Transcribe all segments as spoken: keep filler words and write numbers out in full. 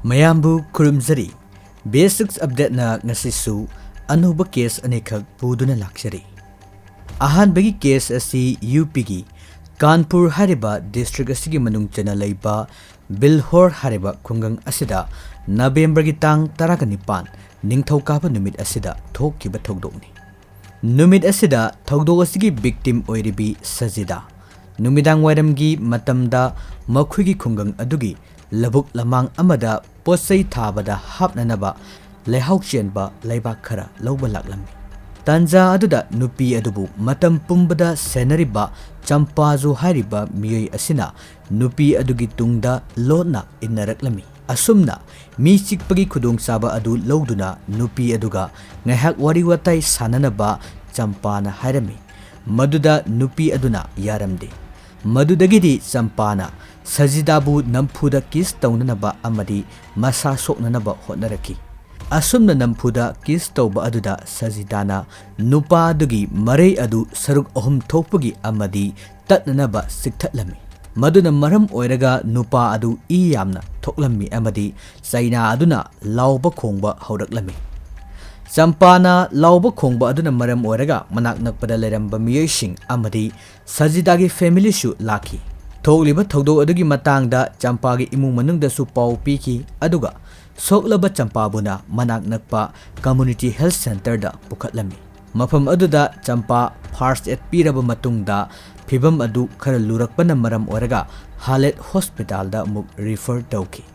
ꯃꯌꯥꯝꯕꯨ ꯈꯨꯔꯨꯝꯖꯔꯤ꯫ ꯕꯦꯁꯤꯛꯁ ꯑꯞꯗꯦꯠꯅ ꯉꯁꯤꯁꯨ ꯑꯅꯧꯕ ꯀꯦꯁ ꯑꯅꯤꯈꯛ ꯄꯨꯗꯨꯅ ꯂꯥꯛꯆꯔꯤ꯫ ꯑꯍꯥꯟꯕꯒꯤ ꯀꯦꯁ ꯑꯁꯤ ꯌꯨ ꯄꯤꯒꯤ ꯀꯥꯟꯄꯨꯔ ꯍꯥꯏꯔꯤꯕ ꯗꯤꯁꯇ꯭ꯔꯤꯛ ꯑꯁꯤꯒꯤ ꯃꯅꯨꯡ ꯆꯟꯅ ꯂꯩꯕ ꯕꯤꯜꯍꯣꯔ ꯍꯥꯏꯔꯤꯕ ꯈꯨꯡꯒꯪ ꯑꯁꯤꯗ ꯅꯕꯦꯝꯕꯔꯒꯤ ꯇꯥꯡ ꯇꯔꯥꯒ ꯅꯤꯄꯥꯟ, ꯅꯤꯡꯊꯧꯀꯥꯕ ꯅꯨꯃꯤꯠ ꯑꯁꯤꯗ ꯊꯣꯛꯈꯤꯕ ꯊꯧꯗꯣꯛꯅꯤ꯫ ꯅꯨꯃꯤꯠ ꯑꯁꯤꯗ ꯊꯧꯗꯣꯛ ꯑꯁꯤꯒꯤ ꯚꯤꯛꯇꯤꯝ ꯑꯣꯏꯔꯤꯕꯤ ꯁꯖꯤꯗꯥ ꯅꯨꯃꯤꯗꯥꯡ ꯋꯥꯏꯔꯝꯒꯤ ꯃꯇꯝꯗ ꯃꯈꯣꯏꯒꯤ ꯈꯨꯡꯒꯪ ꯑꯗꯨꯒꯤ ꯂꯧꯕꯨꯛ ꯂꯃꯥꯡ ꯑꯃꯗ ꯄꯣꯠꯆꯩ ꯊꯥꯕꯗ ꯍꯥꯞꯅꯅꯕ ꯂꯩꯍꯥꯎ ꯆꯦꯟꯕ ꯂꯩꯕꯥꯛ ꯈꯔ ꯂꯧꯕ ꯂꯥꯛꯂꯝꯃꯤ꯫ ꯇꯥꯟꯖꯥ ꯑꯗꯨꯗ ꯅꯨꯄꯤ ꯑꯗꯨꯕꯨ ꯃꯇꯝ ꯄꯨꯝꯕꯗ ꯁꯦꯟꯅꯔꯤꯕ ꯆꯝꯄꯥꯖꯨ ꯍꯥꯏꯔꯤꯕ ꯃꯤꯑꯣꯏ ꯑꯁꯤꯅ ꯅꯨꯄꯤ ꯑꯗꯨꯒꯤ ꯇꯨꯡꯗ ꯂꯣꯠꯅ ꯏꯟꯅꯔꯛꯂꯝꯃꯤ꯫ ꯑꯁꯨꯝꯅ ꯃꯤ ꯆꯤꯛꯄꯒꯤ ꯈꯨꯗꯣꯡꯆꯥꯕ ꯑꯗꯨ ꯂꯧꯗꯨꯅ ꯅꯨꯄꯤ ꯑꯗꯨꯒ ꯉꯥꯏꯍꯥꯛ ꯋꯥꯔꯤ ꯋꯥꯇꯥꯏ ꯁꯥꯟꯅꯅꯕ ꯆꯝꯄꯥꯅ ꯍꯥꯏꯔꯝꯃꯤ꯫ ꯃꯗꯨꯗ ꯅꯨꯄꯤ ꯑꯗꯨꯅ ꯌꯥꯔꯝꯗꯦ꯫ ꯃꯗꯨꯗꯒꯤꯗꯤ ꯆꯝꯄꯥꯅ ꯁꯖꯤꯗꯥꯕꯨ ꯅꯝꯐꯨꯗ ꯀꯤꯁ ꯇꯧꯅꯅꯕ ꯑꯃꯗꯤ ꯃꯁꯥ ꯁꯣꯛꯅꯅꯕ ꯍꯣꯠꯅꯔꯛꯈꯤ꯫ ꯑꯁꯨꯝꯅ ꯅꯝꯐꯨꯗ ꯀꯤꯁ ꯇꯧꯕ ꯑꯗꯨꯗ ꯁꯖꯤꯗꯥꯅ ꯅꯨꯄꯥ ꯑꯗꯨꯒꯤ ꯃꯔꯩ ꯑꯗꯨ ꯁꯔꯨꯛ ꯑꯍꯨꯝ ꯊꯣꯛꯄꯒꯤ ꯑꯃꯗꯤ ꯇꯠꯅꯅꯕ ꯆꯤꯛꯊꯠꯂꯝꯃꯤ꯫ ꯃꯗꯨꯅ ꯃꯔꯝ ꯑꯣꯏꯔꯒ ꯅꯨꯄꯥ ꯑꯗꯨ ꯏ ꯌꯥꯝꯅ ꯊꯣꯛꯂꯝꯃꯤ ꯑꯃꯗꯤ ꯆꯩꯅꯥ ꯑꯗꯨꯅ ꯂꯥꯎꯕ ꯈꯣꯡꯕ ꯍꯧꯔꯛꯂꯝꯃꯤ꯫ ꯆꯝꯄꯥꯅ ꯂꯥꯎꯕ ꯈꯣꯡꯕ ꯑꯗꯨꯅ ꯃꯔꯝ ꯑꯣꯏꯔꯒ ꯃꯅꯥꯛ ꯅꯛꯄꯗ ꯂꯩꯔꯝꯕ ꯃꯤꯑꯣꯏꯁꯤꯡ ꯑꯃꯗꯤ ꯁꯖꯤꯗꯥꯒꯤ ꯐꯦꯃꯤꯂꯤꯁꯨ ꯂꯥꯛꯈꯤ꯫ ꯊꯣꯛꯂꯤꯕ ꯊꯧꯗꯣꯛ ꯑꯗꯨꯒꯤ ꯃꯇꯥꯡꯗ ꯆꯝꯄꯥꯒꯤ ꯏꯃꯨꯡ ꯃꯅꯨꯡꯗꯁꯨ ꯄꯥꯎ ꯄꯤꯈꯤ, ꯑꯗꯨꯒ ꯁꯣꯛꯂꯕ ꯆꯝꯄꯥꯕꯨꯅ ꯃꯅꯥꯛ ꯅꯛꯄ ꯀꯝꯃ꯭ꯌꯨꯅꯤꯇꯤ ꯍꯦꯜꯊ ꯁꯦꯟꯇꯔꯗ ꯄꯨꯈꯠꯂꯝꯃꯤ꯫ ꯃꯐꯝ ꯑꯗꯨꯗ ꯆꯝꯄꯥ ꯐꯥꯔꯁ ꯑꯦꯗ ꯄꯤꯔꯕ ꯃꯇꯨꯡꯗ ꯐꯤꯚꯝ ꯑꯗꯨ ꯈꯔ ꯂꯨꯔꯛꯄꯅ ꯃꯔꯝ ꯑꯣꯏꯔꯒ ꯍꯥꯂꯦꯠ ꯍꯣꯁꯄꯤꯇꯥꯜꯗ ꯑꯃꯨꯛ ꯔꯤꯐꯔ ꯇꯧꯈꯤ꯫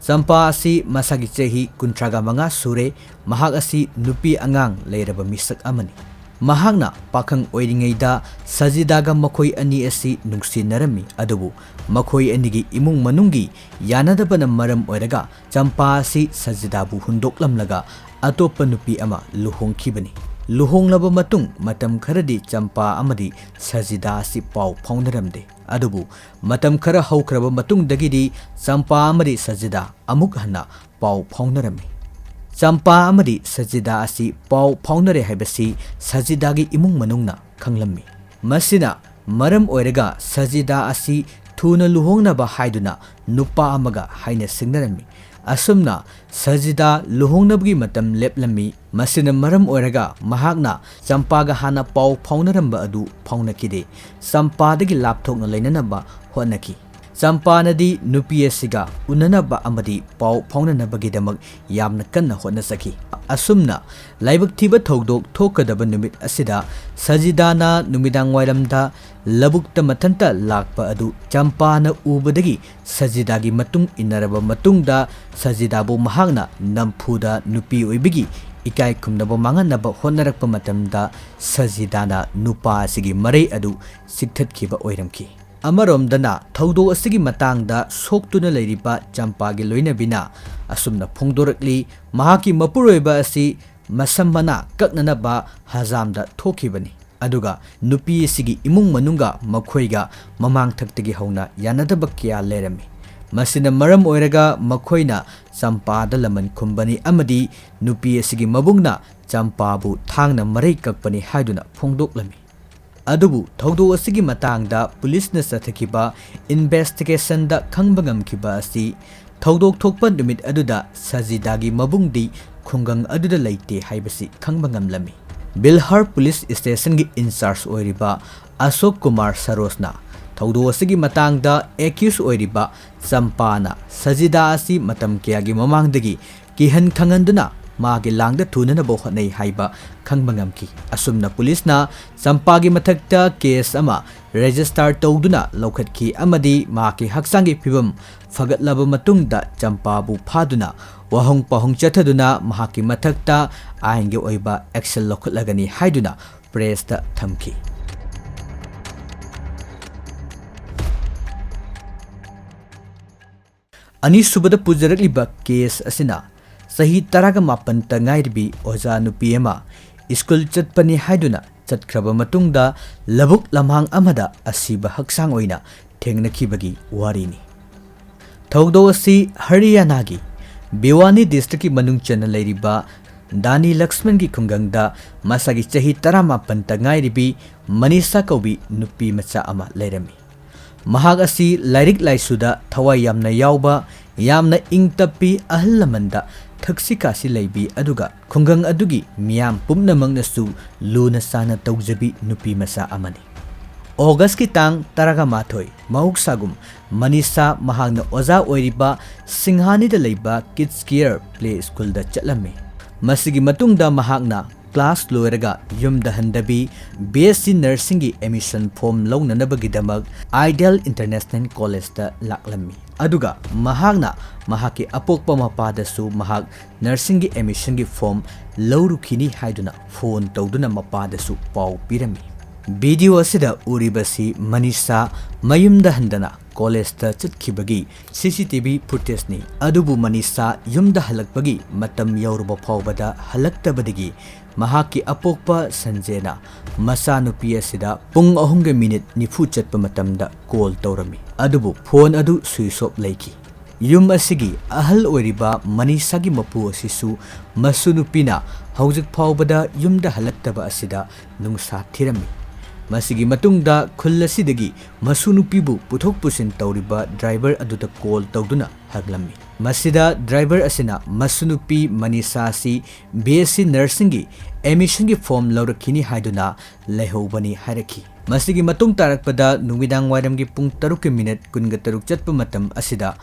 ꯆꯝꯄꯥ ꯑꯁꯤ ꯃꯁꯥꯒꯤ ꯆꯍꯤ ꯀꯨꯟꯊ꯭ꯔꯥꯒ ꯃꯉꯥ ꯁꯨꯔꯦ꯫ ꯃꯍꯥꯛ ꯑꯁꯤ ꯅꯨꯄꯤ ꯑꯉꯥꯡ ꯂꯩꯔꯕ ꯃꯤꯁꯛ ꯑꯃꯅꯤ꯫ ꯃꯍꯥꯛꯅ ꯄꯥꯈꯪ ꯑꯣꯏꯔꯤꯉꯩꯗ ꯁꯖꯤꯗꯥꯒ ꯃꯈꯣꯏ ꯑꯅꯤ ꯑꯁꯤ ꯅꯨꯡꯁꯤꯅꯔꯝꯃꯤ, ꯑꯗꯨꯕꯨ ꯃꯈꯣꯏ ꯑꯅꯤꯒꯤ ꯏꯃꯨꯡ ꯃꯅꯨꯡꯒꯤ ꯌꯥꯅꯗꯕꯅ ꯃꯔꯝ ꯑꯣꯏꯔꯒ ꯆꯝꯄꯥ ꯑꯁꯤ ꯁꯖꯤꯗꯥꯕꯨ ꯍꯨꯟꯗꯣꯛꯂꯝꯂꯒ ꯑꯇꯣꯞꯄ ꯅꯨꯄꯤ ꯑꯃ ꯂꯨꯍꯣꯡꯈꯤꯕꯅꯤ꯫ ꯂꯨꯍꯣꯡꯂꯕ ꯃꯇꯨꯡ ꯃꯇꯝ ꯈꯔꯗꯤ ꯆꯝꯄꯥ ꯑꯃꯗꯤ ꯁꯖꯤꯗꯥ ꯑꯁꯤ ꯄꯥꯎ ꯐꯥꯎꯅꯔꯝꯗꯦ꯫ ꯑꯗꯨꯕꯨ ꯃꯇꯝ ꯈꯔ ꯍꯧꯈ꯭ꯔꯕ ꯃꯇꯨꯡꯗꯒꯤꯗꯤ ꯆꯝꯄꯥ ꯑꯃꯗꯤ ꯁꯖꯤꯗꯥ ꯑꯃꯨꯛ ꯍꯟꯅ ꯄꯥꯎ ꯐꯥꯎꯅꯔꯝꯃꯤ꯫ ꯆꯝꯄꯥ ꯑꯃꯗꯤ ꯁꯖꯤꯗꯥ ꯑꯁꯤ ꯄꯥꯎ ꯐꯥꯎꯅꯔꯦ ꯍꯥꯏꯕꯁꯤ ꯁꯖꯤꯗꯥꯒꯤ ꯏꯃꯨꯡ ꯃꯅꯨꯡꯅ ꯈꯪꯂꯝꯃꯤ꯫ ꯃꯁꯤꯅ ꯃꯔꯝ ꯑꯣꯏꯔꯒ ꯁꯖꯤꯗꯥ ꯑꯁꯤ ꯊꯨꯅ ꯂꯨꯍꯣꯡꯅꯕ ꯍꯥꯏꯗꯨꯅ ꯅꯨꯄꯥ ꯑꯃꯒ ꯍꯥꯏꯅ ꯁꯤꯡꯅꯔꯝꯃꯤ꯫ ꯑꯁꯨꯝꯅ ꯁꯖꯤꯗꯥ ꯂꯨꯍꯣꯡꯅꯕꯒꯤ ꯃꯇꯝ ꯂꯦꯞꯂꯝꯃꯤ꯫ ꯃꯁꯤꯅ ꯃꯔꯝ ꯑꯣꯏꯔꯒ ꯃꯍꯥꯛꯅ ꯆꯝꯄꯥꯒ ꯍꯥꯟꯅ ꯄꯥꯎ ꯐꯥꯎꯅꯔꯝꯕ ꯑꯗꯨ ꯐꯥꯎꯅꯈꯤꯗꯦ꯫ ꯆꯝꯄꯥꯗꯒꯤ ꯂꯥꯞꯊꯣꯛꯅ ꯂꯩꯅꯅꯕ ꯍꯣꯠꯅꯈꯤ꯫ ꯆꯝꯄꯥꯅꯗꯤ ꯅꯨꯄꯤ ꯑꯁꯤꯒ ꯎꯅꯅꯕ ꯑꯃꯗꯤ ꯄꯥꯎ ꯐꯥꯎꯅꯅꯕꯒꯤꯗꯃꯛ ꯌꯥꯝꯅ ꯀꯟꯅ ꯍꯣꯠꯅꯖꯈꯤ꯫ ꯑꯁꯨꯝꯅ ꯂꯥꯏꯕꯛ ꯊꯤꯕ ꯊꯧꯗꯣꯛ ꯊꯣꯛꯀꯗꯕ ꯅꯨꯃꯤꯠ ꯑꯁꯤꯗ ꯁꯖꯤꯗꯥꯅ ꯅꯨꯃꯤꯗꯥꯡ ꯋꯥꯏꯔꯝꯗ ꯂꯧꯕꯨꯛꯇ ꯃꯊꯟꯇ ꯂꯥꯛꯄ ꯑꯗꯨ ꯆꯝꯄꯥꯅ ꯎꯕꯗꯒꯤ ꯁꯖꯤꯗꯥꯒꯤ ꯃꯇꯨꯡ ꯏꯟꯅꯔꯕ ꯃꯇꯨꯡꯗ ꯁꯖꯤꯗꯥꯕꯨ ꯃꯍꯥꯛꯅ ꯅꯝꯐꯨꯗ ꯅꯨꯄꯤ ꯑꯣꯏꯕꯒꯤ ꯏꯀꯥꯏ ꯈꯨꯝꯅꯕ ꯃꯥꯡꯍꯟꯅꯕ ꯍꯣꯠꯅꯔꯛꯄ ꯃꯇꯝꯗ ꯁꯖꯤꯗꯥꯅ ꯅꯨꯄꯥ ꯑꯁꯤꯒꯤ ꯃꯔꯩ ꯑꯗꯨ ꯆꯤꯛꯊꯠꯈꯤꯕ ꯑꯣꯏꯔꯝꯈꯤ꯫ ꯑꯃꯔꯣꯝꯗꯅ ꯊꯧꯗꯣꯛ ꯑꯁꯤꯒꯤ ꯃꯇꯥꯡꯗ ꯁꯣꯛꯇꯨꯅ ꯂꯩꯔꯤꯕ ꯆꯝꯄꯥꯒꯤ ꯂꯣꯏꯅꯕꯤꯅ ꯑꯁꯨꯝꯅ ꯐꯣꯡꯗꯣꯔꯛꯂꯤ, ꯃꯍꯥꯛꯀꯤ ꯃꯄꯨꯔꯣꯏꯕ ꯑꯁꯤ ꯃꯁꯝ ꯃꯅꯥ ꯀꯛꯅꯅꯕ ꯍꯖꯥꯝꯗ ꯊꯣꯛꯈꯤꯕꯅꯤ꯫ ꯑꯗꯨꯒ ꯅꯨꯄꯤ ꯑꯁꯤꯒꯤ ꯏꯃꯨꯡ ꯃꯅꯨꯡꯒ ꯃꯈꯣꯏꯒ ꯃꯃꯥꯡꯊꯛꯇꯒꯤ ꯍꯧꯅ ꯌꯥꯅꯗꯕ ꯀꯌꯥ ꯂꯩꯔꯝꯃꯤ꯫ ꯃꯁꯤꯅ ꯃꯔꯝ ꯑꯣꯏꯔꯒ ꯃꯈꯣꯏꯅ ꯆꯝꯄꯥꯗ ꯂꯃꯟ ꯈꯨꯝꯕꯅꯤ ꯑꯃꯗꯤ ꯅꯨꯄꯤ ꯑꯁꯤꯒꯤ ꯃꯕꯨꯡꯅ ꯆꯝꯄꯥꯕꯨ ꯊꯥꯡꯅ ꯃꯔꯩ ꯀꯛꯄꯅꯤ ꯍꯥꯏꯗꯨꯅ ꯐꯣꯡꯗꯣꯛꯂꯝꯃꯤ꯫ ꯑꯗꯨꯕꯨ ꯊꯧꯗꯣꯛ ꯑꯁꯤꯒꯤ ꯃꯇꯥꯡꯗ ꯄꯨꯂꯤꯁꯅ ꯆꯠꯊꯈꯤꯕ ꯏꯟꯚꯦꯁꯇꯤꯒꯦꯁꯟꯗ ꯈꯪꯕ ꯉꯝꯈꯤꯕ ꯑꯁꯤ ꯊꯧꯗꯣꯛ ꯊꯣꯛꯄ ꯅꯨꯃꯤꯠ ꯑꯗꯨꯗ ꯁꯖꯤꯗꯥꯒꯤ ꯃꯕꯨꯡꯗꯤ ꯈꯨꯡꯒꯪ ꯑꯗꯨꯗ ꯂꯩꯇꯦ ꯍꯥꯏꯕꯁꯤ ꯈꯪꯕ ꯉꯝꯂꯝꯃꯤ꯫ ꯕꯤꯜꯍꯥꯔ ꯄꯨꯂꯤꯁ ꯁ꯭ꯇꯦꯁꯟꯒꯤ ꯏꯟꯆꯥꯔꯖ ꯑꯣꯏꯔꯤꯕ ꯑꯁꯣꯛ ꯀꯨꯃꯥꯔ ꯁꯔꯣꯖꯅ ꯊꯧꯗꯣꯛ ꯑꯁꯤꯒꯤ ꯃꯇꯥꯡꯗ ꯑꯦꯀ꯭ꯌꯨꯁ ꯑꯣꯏꯔꯤꯕ ꯆꯝꯄꯥꯅ ꯁꯖꯤꯗꯥ ꯑꯁꯤ ꯃꯇꯝ ꯀꯌꯥꯒꯤ ꯃꯃꯥꯡꯗꯒꯤ ꯀꯤꯍꯟ ꯈꯪꯍꯟꯗꯨꯅ ꯃꯥꯒꯤ ꯂꯥꯡꯗ ꯊꯨꯅꯅꯕ ꯍꯣꯠꯅꯩ ꯍꯥꯏꯕ ꯈꯪꯕ ꯉꯝꯈꯤ꯫ ꯑꯁꯨꯝꯅ ꯄꯨꯂꯤꯁꯅ ꯆꯝꯄꯥꯒꯤ ꯃꯊꯛꯇ ꯀꯦꯁ ꯑꯃ ꯔꯦꯖꯤꯁꯇꯥꯔ ꯇꯧꯗꯨꯅ ꯂꯧꯈꯠꯈꯤ ꯑꯃꯗꯤ ꯃꯍꯥꯛꯀꯤ ꯍꯛꯆꯥꯡꯒꯤ ꯐꯤꯕꯝ ꯐꯒꯠꯂꯕ ꯃꯇꯨꯡꯗ ꯆꯝꯄꯥꯕꯨ ꯐꯥꯗꯨꯅ ꯋꯥꯍꯪ ꯄꯥꯎꯍꯪ ꯆꯠꯊꯗꯨꯅ ꯃꯍꯥꯛꯀꯤ ꯃꯊꯛꯇ ꯑꯥꯏꯟꯒꯤ ꯑꯣꯏꯕ ꯑꯦꯛꯁꯟ ꯂꯧꯈꯠꯂꯒꯅꯤ ꯍꯥꯏꯗꯨꯅ ꯄ꯭ꯔꯦꯁꯇ ꯊꯝꯈꯤ꯫ ꯑꯅꯤꯁꯨꯕꯗ ꯄꯨꯖꯔꯛꯂꯤꯕ ꯀꯦꯁ ꯑꯁꯤꯅ ꯆꯍꯤ ꯇꯔꯥꯒ ꯃꯥꯄꯟꯇ ꯉꯥꯏꯔꯤꯕꯤ ꯑꯣꯖꯥ ꯅꯨꯄꯤ ꯑꯃ ꯁ꯭ꯀꯨꯜ ꯆꯠꯄꯅꯤ ꯍꯥꯏꯗꯨꯅ ꯆꯠꯈ꯭ꯔꯕ ꯃꯇꯨꯡꯗ ꯂꯧꯕꯨꯛ ꯂꯝꯍꯥꯡ ꯑꯃꯗ ꯑꯁꯤꯕ ꯍꯛꯆꯥꯡ ꯑꯣꯏꯅ ꯊꯦꯡꯅꯈꯤꯕꯒꯤ ꯋꯥꯔꯤꯅꯤ꯫ ꯊꯧꯗꯣꯛ ꯑꯁꯤ ꯍꯔꯤꯌꯥꯅꯥꯒꯤ ꯚꯤꯋꯥꯅꯤ ꯗꯤꯁꯇ꯭ꯔꯤꯛꯀꯤ ꯃꯅꯨꯡ ꯆꯟꯅ ꯂꯩꯔꯤꯕ ꯗꯥꯅꯤ ꯂꯛꯁꯃꯟꯒꯤ ꯈꯨꯡꯒꯪꯗ ꯃꯁꯥꯒꯤ ꯆꯍꯤ ꯇꯔꯥꯃꯥꯄꯟꯇ ꯉꯥꯏꯔꯤꯕꯤ ꯃꯅꯤꯁꯥ ꯀꯧꯕꯤ ꯅꯨꯄꯤ ꯃꯆꯥ ꯑꯃ ꯂꯩꯔꯝꯃꯤ꯫ ꯃꯍꯥꯛ ꯑꯁꯤ ꯂꯥꯏꯔꯤꯛ ꯂꯥꯏꯁꯨꯗ ꯊꯋꯥꯏ ꯌꯥꯝꯅ ꯌꯥꯎꯕ, ꯌꯥꯝꯅ ꯏꯪ ꯇꯞꯄꯤ, ꯑꯍꯜ ꯂꯃꯟꯗ ꯊꯛꯁꯤ ꯈꯥꯁꯤ ꯂꯩꯕꯤ, ꯑꯗꯨꯒ ꯈꯨꯡꯒꯪ ꯑꯗꯨꯒꯤ ꯃꯤꯌꯥꯝ ꯄꯨꯝꯅꯃꯛꯅꯁꯨ ꯂꯨꯅ ꯆꯥꯟꯅ ꯇꯧꯖꯕꯤ ꯅꯨꯄꯤ ꯃꯆꯥ ꯑꯃꯅꯤ꯫ ꯑꯣꯒꯁꯀꯤ ꯇꯥꯡ ꯇꯔꯥꯃꯥꯊꯣꯏ, ꯃꯍꯧꯁꯥꯒꯨꯝ ꯃꯅꯤꯁꯥ ꯃꯍꯥꯛꯅ ꯑꯣꯖꯥ ꯑꯣꯏꯔꯤꯕ ꯁꯤꯡꯍꯥꯅꯤꯗ ꯂꯩꯕ ꯀꯤꯗꯁ ꯀꯦꯌꯔ ꯄ꯭ꯂꯦ ꯁ꯭ꯀꯨꯜꯗ ꯆꯠꯂꯝꯃꯤ꯫ ꯃꯁꯤꯒꯤ ꯃꯇꯨꯡꯗ ꯃꯍꯥꯛꯅ ꯀ꯭ꯂꯥꯁ ꯂꯣꯏꯔꯒ ꯌꯨꯝꯗ ꯍꯟꯗꯕꯤ, ꯕꯤ ꯑꯦꯁ ꯁꯤ ꯅꯔꯁꯤꯡꯒꯤ ꯑꯦꯗꯃꯤꯁꯟ ꯐꯣꯔꯝ ꯂꯧꯅꯅꯕꯒꯤꯗꯃꯛ ꯑꯥꯏꯗꯤꯌꯦꯜ ꯏꯟꯇꯔꯅꯦꯁꯅꯦꯜ ꯀꯣꯂꯦꯖꯇ ꯂꯥꯛꯂꯝꯃꯤ꯫ ꯑꯗꯨꯒ ꯃꯍꯥꯛꯅ ꯃꯍꯥꯛꯀꯤ ꯑꯄꯣꯛꯄ ꯃꯄꯥꯗꯁꯨ ꯃꯍꯥꯛ ꯅꯔꯁꯤꯡꯒꯤ ꯑꯦꯗꯃꯤꯁꯟꯒꯤ ꯐꯣꯔꯝ ꯂꯧꯔꯨꯈꯤꯅꯤ ꯍꯥꯏꯗꯨꯅ ꯐꯣꯟ ꯇꯧꯗꯨꯅ ꯃꯄꯥꯗꯁꯨ ꯄꯥꯎ ꯄꯤꯔꯝꯃꯤ꯫ ꯚꯤꯗꯤꯑꯣ ꯑꯁꯤꯗ ꯎꯔꯤꯕꯁꯤ ꯃꯅꯤꯁꯥ ꯃꯌꯨꯝꯗ ꯍꯟꯗꯅ ꯀꯣꯂꯦꯖꯇ ꯆꯠꯈꯤꯕꯒꯤ ꯁꯤ ꯁꯤ ꯇꯤ ꯚꯤ ꯐꯨꯇꯦꯖꯅꯤ꯫ ꯑꯗꯨꯕꯨ ꯃꯅꯤꯁꯥ ꯌꯨꯝꯗ ꯍꯜꯂꯛꯄꯒꯤ ꯃꯇꯝ ꯌꯧꯔꯕ ꯐꯥꯎꯕꯗ ꯍꯜꯂꯛꯇꯕꯗꯒꯤ ꯃꯍꯥꯛꯀꯤ ꯑꯄꯣꯛꯄ ꯁꯟꯖꯦꯅ ꯃꯆꯥꯅꯨꯄꯤ ꯑꯁꯤꯗ ꯄꯨꯡ ꯑꯍꯨꯝꯒ ꯃꯤꯅꯤꯠ ꯅꯤꯐꯨ ꯆꯠꯄ ꯃꯇꯝꯗ ꯀꯣꯜ ꯇꯧꯔꯝꯃꯤ, ꯑꯗꯨꯕꯨ ꯐꯣꯟ ꯑꯗꯨ ꯁ꯭ꯋꯤꯆ ꯑꯣꯐ ꯂꯩꯈꯤ꯫ ꯌꯨꯝ ꯑꯁꯤꯒꯤ ꯑꯍꯜ ꯑꯣꯏꯔꯤꯕ ꯃꯅꯤꯁꯥꯒꯤ ꯃꯄꯨ ꯑꯁꯤꯁꯨ ꯃꯁꯨ ꯅꯨꯄꯤꯅ ꯍꯧꯖꯤꯛ ꯐꯥꯎꯕꯗ ꯌꯨꯝꯗ ꯍꯜꯂꯛꯇꯕ ꯑꯁꯤꯗ ꯅꯨꯡꯁꯥ ꯊꯤꯔꯝꯃꯤ꯫ ꯃꯁꯤꯒꯤ ꯃꯇꯨꯡꯗ ꯈꯨꯜ ꯑꯁꯤꯗꯒꯤ ꯃꯁꯨ ꯅꯨꯄꯤꯕꯨ ꯄꯨꯊꯣꯛ ꯄꯨꯁꯤꯟ ꯇꯧꯔꯤꯕ ꯗ꯭ꯔꯥꯏꯚꯔ ꯑꯗꯨꯗ ꯀꯣꯜ ꯇꯧꯗꯨꯅ ꯍꯪꯂꯝꯃꯤ꯫ ꯃꯁꯤꯗ ꯗ꯭ꯔꯥꯏꯚꯔ ꯑꯁꯤꯅ ꯃꯁꯨ ꯅꯨꯄꯤ ꯃꯅꯤꯁꯥ ꯑꯁꯤ ꯕꯤ ꯑꯦꯁ ꯁꯤ ꯅꯔꯁꯤꯡꯒꯤ ꯑꯦꯗꯃꯤꯁꯟꯒꯤ ꯐꯣꯔꯝ ꯂꯧꯔꯛꯈꯤꯅꯤ ꯍꯥꯏꯗꯨꯅ ꯂꯩꯍꯧꯕꯅꯤ ꯍꯥꯏꯔꯛꯈꯤ꯫ ꯃꯁꯤꯒꯤ ꯃꯇꯨꯡ ꯇꯥꯔꯛꯄꯗ ꯅꯨꯃꯤꯗꯥꯡ ꯋꯥꯏꯔꯝꯒꯤ ꯄꯨꯡ ꯇꯔꯨꯛꯀꯤ ꯃꯤꯅꯤꯠ ꯀꯨꯟꯒ ꯇꯔꯨꯛ ꯆꯠꯄ ꯃꯇꯝ ꯑꯁꯤꯗ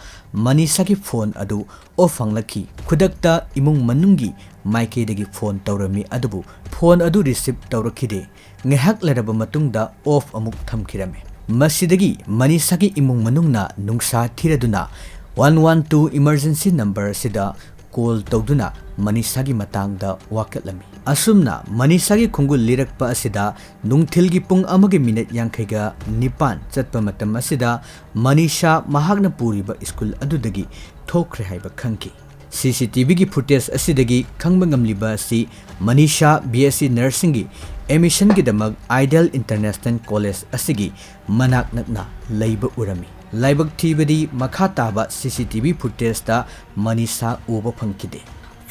ꯃꯅꯤꯁꯥꯒꯤ ꯐꯣꯟ ꯑꯗꯨ ꯑꯣꯐ ꯐꯪꯂꯛꯈꯤ꯫ ꯈꯨꯗꯛꯇ ꯏꯃꯨꯡ ꯃꯅꯨꯡꯒꯤ ꯃꯥꯏꯀꯩꯗꯒꯤ ꯐꯣꯟ ꯇꯧꯔꯝꯃꯤ, ꯑꯗꯨꯕꯨ ꯐꯣꯟ ꯑꯗꯨ ꯔꯤꯁꯤꯞ ꯇꯧꯔꯛꯈꯤꯗꯦ꯫ ꯉꯥꯏꯍꯥꯛ ꯂꯩꯔꯕ ꯃꯇꯨꯡꯗ ꯑꯣꯐ ꯑꯃꯨꯛ ꯊꯝꯈꯤꯔꯝꯃꯤ꯫ ꯃꯁꯤꯗꯒꯤ ꯃꯅꯤꯁꯥꯒꯤ ꯏꯃꯨꯡ ꯃꯅꯨꯡꯅ ꯅꯨꯡꯁꯥ ꯊꯤꯔꯗꯨꯅ one one two emergency number ꯑꯁꯤꯗ ꯀꯣꯜ ꯇꯧꯗꯨꯅ ꯃꯅꯤꯁꯥꯒꯤ ꯃꯇꯥꯡꯗ ꯋꯥꯀꯠꯂꯝꯃꯤ꯫ ꯑꯁꯨꯝꯅ ꯃꯅꯤꯁꯥꯒꯤ ꯈꯣꯡꯒꯨꯜ ꯂꯤꯔꯛꯄ ꯑꯁꯤꯗ ꯅꯨꯡꯊꯤꯜꯒꯤ ꯄꯨꯡ ꯑꯃꯒꯤ ꯃꯤꯅꯤꯠ ꯌꯥꯡꯈꯩꯒ ꯅꯤꯄꯥꯟ ꯆꯠꯄ ꯃꯇꯝ ꯑꯁꯤꯗ ꯃꯅꯤꯁꯥ ꯃꯍꯥꯛꯅ ꯄꯨꯔꯤꯕ ꯁ꯭ꯀꯨꯜ ꯑꯗꯨꯗꯒꯤ ꯊꯣꯛꯈ꯭ꯔꯦ ꯍꯥꯏꯕ ꯈꯪꯈꯤ꯫ ꯁꯤ ꯁꯤ ꯇꯤ ꯚꯤꯒꯤ ꯐꯨꯇꯦꯖ ꯑꯁꯤꯗꯒꯤ ꯈꯪꯕ ꯉꯝꯂꯤꯕ ꯑꯁꯤ ꯃꯅꯤꯁꯥ ꯕꯤ ꯑꯦꯁ ꯁꯤ ꯅꯔꯁꯤꯡꯒꯤ ꯑꯦꯗꯃꯤꯁꯟꯒꯤꯗꯃꯛ ꯑꯥꯏꯗꯤꯌꯦꯜ ꯏꯟꯇꯔꯅꯦꯁꯅꯦꯜ ꯀꯣꯂꯦꯖ ꯑꯁꯤꯒꯤ ꯃꯅꯥꯛ ꯅꯛꯅ ꯂꯩꯕ ꯎꯔꯝꯃꯤ꯫ ꯂꯥꯏꯕꯛ ꯊꯤꯕꯗꯤ ꯃꯈꯥ ꯇꯥꯕ ꯁꯤ ꯁꯤ ꯇꯤ ꯚꯤ ꯐꯨꯇꯦꯖꯇ ꯃꯅꯤꯁꯥ ꯎꯕ ꯐꯪꯈꯤꯗꯦ꯫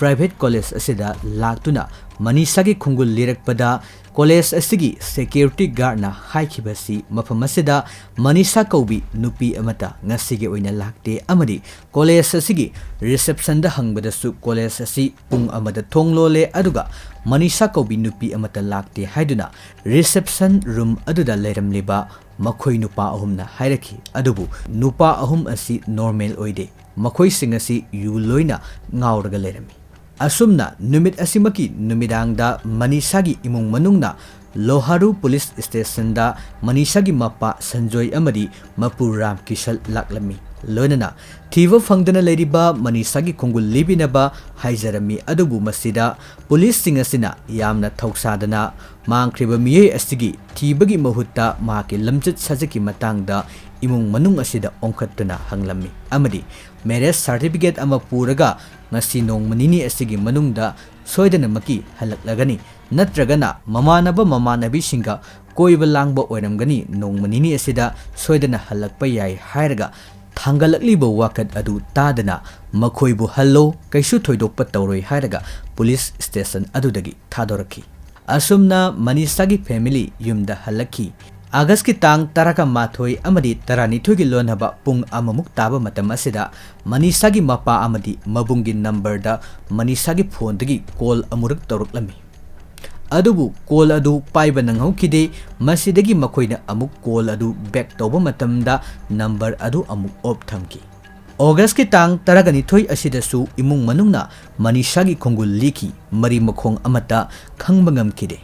private college ꯑꯁꯤꯗ ꯂꯥꯛꯇꯨꯅ ꯃꯅꯤꯁꯥꯒꯤ ꯈꯣꯡꯒꯨꯜ ꯂꯤꯔꯛꯄꯗ, college ꯑꯁꯤꯒꯤ security guardꯅ ꯍꯥꯏꯈꯤꯕꯁꯤ ꯃꯐꯝ ꯑꯁꯤꯗ ꯃꯅꯤꯁꯥ ꯀꯧꯕꯤ ꯅꯨꯄꯤ ꯑꯃꯠꯇ ꯉꯁꯤꯒꯤ ꯑꯣꯏꯅ ꯂꯥꯛꯇꯦ ꯑꯃꯗꯤ college ꯑꯁꯤꯒꯤ receptionꯗ ꯍꯪꯕꯗꯁꯨ college ꯑꯁꯤ ꯄꯨꯡ ꯑꯃꯗ ꯊꯣꯡ ꯂꯣꯜꯂꯦ, ꯑꯗꯨꯒ ꯃꯅꯤꯁꯥ ꯀꯧꯕꯤ ꯅꯨꯄꯤ ꯑꯃꯠꯇ ꯂꯥꯛꯇꯦ ꯍꯥꯏꯗꯨꯅ reception room ꯑꯗꯨꯗ ꯂꯩꯔꯝꯂꯤꯕ ꯃꯈꯣꯏ ꯅꯨꯄꯥ ꯑꯍꯨꯝꯅ ꯍꯥꯏꯔꯛꯈꯤ꯫ ꯑꯗꯨꯕꯨ ꯅꯨꯄꯥ ꯑꯍꯨꯝ ꯑꯁꯤ normal ꯑꯣꯏꯗꯦ, ꯃꯈꯣꯏꯁꯤꯡ ꯑꯁꯤ ꯌꯨ ꯂꯣꯏꯅ ꯉꯥꯎꯔꯒ ꯂꯩꯔꯝꯃꯤ꯫ ꯑꯁꯨꯝꯅ ꯅꯨꯃꯤꯠ ꯑꯁꯤꯃꯛꯀꯤ ꯅꯨꯃꯤꯗꯥꯡꯗ ꯃꯅꯤꯁꯥꯒꯤ ꯏꯃꯨꯡ ꯃꯅꯨꯡꯅ ꯂꯣꯍꯥꯔꯨ police stationꯗ ꯃꯅꯤꯁꯥꯒꯤ ꯃꯄꯥ ꯁꯟꯖꯣꯏ ꯑꯃꯗꯤ ꯃꯄꯨ ꯔꯥꯝꯀꯤꯁꯟ ꯂꯥꯛꯂꯝꯃꯤ꯫ ꯂꯣꯏꯅꯅ ꯊꯤꯕ ꯐꯪꯗꯅ ꯂꯩꯔꯤꯕ ꯃꯅꯤꯁꯥꯒꯤ ꯈꯣꯡꯒꯨꯜ ꯂꯤꯕꯤꯅꯕ ꯍꯥꯏꯖꯔꯝꯃꯤ꯫ ꯑꯗꯨꯕꯨ ꯃꯁꯤꯗ policeꯁꯤꯡ ꯑꯁꯤꯅ ꯌꯥꯝꯅ ꯊꯧꯁꯥꯗꯅ ꯃꯥꯡꯈ꯭ꯔꯤꯕ ꯃꯤꯑꯣꯏ ꯑꯁꯤꯒꯤ ꯊꯤꯕꯒꯤ ꯃꯍꯨꯠꯇ ꯃꯍꯥꯛꯀꯤ ꯂꯝꯆꯠ ꯁꯥꯖꯠꯀꯤ ꯃꯇꯥꯡꯗ ꯏꯃꯨꯡ ꯃꯅꯨꯡ ꯑꯁꯤꯗ ꯑꯣꯟꯈꯠꯇꯨꯅ ꯍꯪꯂꯝꯃꯤ ꯑꯃꯗꯤ marriage certificate ꯑꯃ ꯄꯨꯔꯒ ꯉꯁꯤ ꯅꯣꯡꯃ ꯅꯤꯅꯤ ꯑꯁꯤꯒꯤ ꯃꯅꯨꯡꯗ ꯁꯣꯏꯗꯅꯃꯛꯀꯤ ꯍꯜꯂꯛꯂꯒꯅꯤ, ꯅꯠꯇ꯭ꯔꯒꯅ ꯃꯃꯥꯟꯅꯕ ꯃꯃꯥꯟꯅꯕꯤꯁꯤꯡꯒ ꯀꯣꯏꯕ ꯂꯥꯡꯕ ꯑꯣꯏꯔꯝꯒꯅꯤ, ꯅꯣꯡꯃ ꯅꯤꯅꯤ ꯑꯁꯤꯗ ꯁꯣꯏꯗꯅ ꯍꯜꯂꯛꯄ ꯌꯥꯏ ꯍꯥꯏꯔꯒ ꯊꯥꯡꯒꯠꯂꯛꯂꯤꯕ ꯋꯥꯀꯠ ꯑꯗꯨ ꯇꯥꯗꯅ ꯃꯈꯣꯏꯕꯨ ꯍꯜꯂꯣ, ꯀꯩꯁꯨ ꯊꯣꯏꯗꯣꯛꯄ ꯇꯧꯔꯣꯏ ꯍꯥꯏꯔꯒ police station ꯑꯗꯨꯗꯒꯤ ꯊꯥꯗꯣꯔꯛꯈꯤ꯫ ꯑꯁꯨꯝꯅ ꯃꯅꯤꯁꯥꯒꯤ family ꯌꯨꯝꯗ ꯍꯜꯂꯛꯈꯤ꯫ ꯑꯥꯒꯁꯀꯤ ꯇꯥꯡ ꯇꯔꯥꯃꯥꯊꯣꯏ ꯑꯃꯗꯤ ꯇꯔꯥꯅꯤꯊꯣꯏꯒꯤ ꯂꯣꯟꯅꯕ ꯄꯨꯡ ꯑꯃꯃꯨꯛ ꯇꯥꯕ ꯃꯇꯝ ꯑꯁꯤꯗ ꯃꯅꯤꯁꯥꯒꯤ ꯃꯄꯥ ꯑꯃꯗꯤ ꯃꯕꯨꯡꯒꯤ numberꯗ ꯃꯅꯤꯁꯥꯒꯤ phoneꯗꯒꯤ call ꯑꯃꯨꯔꯛ ꯇꯧꯔꯛꯂꯝꯃꯤ꯫ ꯑꯗꯨꯕꯨ call ꯑꯗꯨ ꯄꯥꯏꯕ ꯅꯪꯍꯧꯈꯤꯗꯦ꯫ ꯃꯁꯤꯗꯒꯤ ꯃꯈꯣꯏꯅ ꯑꯃꯨꯛ call ꯑꯗꯨ back ꯇꯧꯕ ꯃꯇꯝꯗ number ꯑꯗꯨ ꯑꯃꯨꯛ off ꯊꯝꯈꯤ꯫ ꯑꯣꯒꯁꯀꯤ ꯇꯥꯡ ꯇꯔꯥꯅꯤꯊꯣꯏ ꯑꯁꯤꯗꯁꯨ ꯏꯃꯨꯡ ꯃꯅꯨꯡꯅ ꯃꯅꯤꯁꯥꯒꯤ ꯈꯣꯡꯒꯨꯜ ꯂꯤꯈꯤ, ꯃꯔꯤ ꯃꯈꯣꯡ ꯑꯃꯠꯇ ꯈꯪꯕ ꯉꯝꯈꯤꯗꯦ꯫